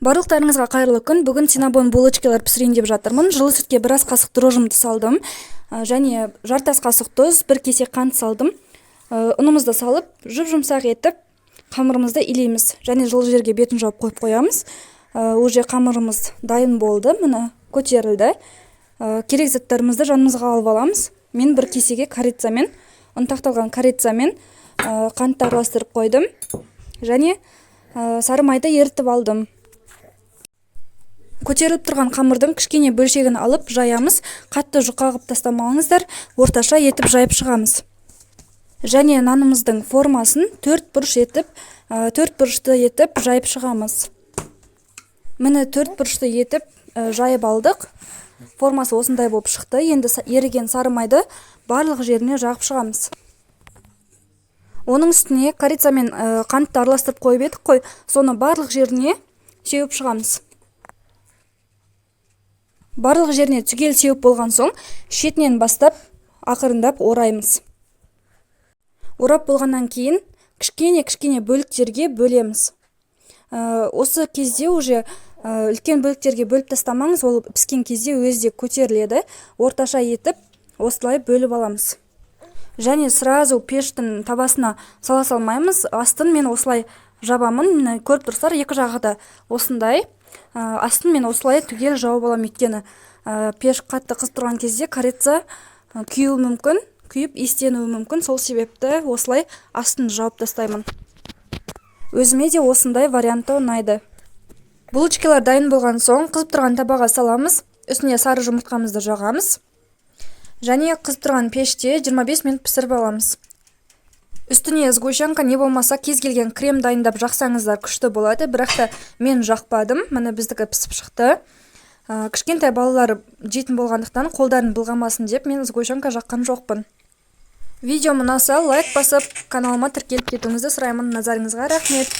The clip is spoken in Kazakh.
Барлықтарыңызға қайырлы күн! Бүгін синнабон булочкалар пісірейін деп жатырмын. Жылы сүтке біраз қасық дрожжымды салдым және жарты ас қасық тұз, бір кесе қант салдым. Ұнымызды салып, жұп-жұмсақ етіп қамырымызды илейміз және жылы жерге бетін жауып қойып қоямыз. Уже қамырымыз дайын болды, міне, көтерілді. Керек заттарымызды жанымызға алып аламыз. Мен бір кесеге корицамен, ұнтақталған корицамен қантты араластырып қойдым және сары майды ерітіп алдым. Көтеріліп тұрған қамырдың кішкене бөлшегін алып жаямыз. Қатты жұқа қылып тастамаңыздар, орташа етіп жайып шығамыз. Және нанымыздың формасын төрт бұрыш етіп, төрт бұрышты етіп жайып шығамыз. Міне, төрт бұрышты етіп жайып алдық. Формасы осындай болып шықты. Енді еріген сары майды барлық жеріне жағып шығамыз. Оның үстіне корица мен қантты араластырып қойып едік қой, соны барлық жеріне сеуіп шығамыз. Барлық жеріне түгел сеуіп болған соң, шетінен бастап ақырындап ораймыз. Орап болғаннан кейін кішкене кішкене бөліктерге бөлеміз. Осы кезде уже үлкен бөліктерге бөліп тастамаңыз, ол піскен кезде өзі де көтеріледі. Орташа етіп осылай бөліп аламыз және сразу пештің табасына сала салмаймыз. Астын мен осылай жабамын. Міне, көріп тұрсыздар, екі жағы да осындай. Астын мен осылай түгел жауып аламын, өйткені пеш қатты қызып тұрған кезде корица күюі мүмкін, күйіп иістенуі мүмкін. Сол себепті осылай астын жауып тастаймын. Өзіме де осындай варианты ұнайды. Булочкалар дайын болған соң, қызып тұрған табаға саламыз, үстіне сары жұмыртқамызды жағамыз және қызып тұрған пеште 25 минут пісіріп аламыз. Үстіне сгущенка не болмаса кез келген крем дайындап жақсаңыздар, күшті болады, бірақ та мен жақпадым. Міне, біздікі пісіп шықты. Кішкентай балалар жейтін болғандықтан, қолдарын былғамасын деп мен сгущенка жаққан жоқпын. Видеом ұнаса, лайк басып, каналыма тіркеліп кетуіңізді сұраймын. Назарыңызға рахмет!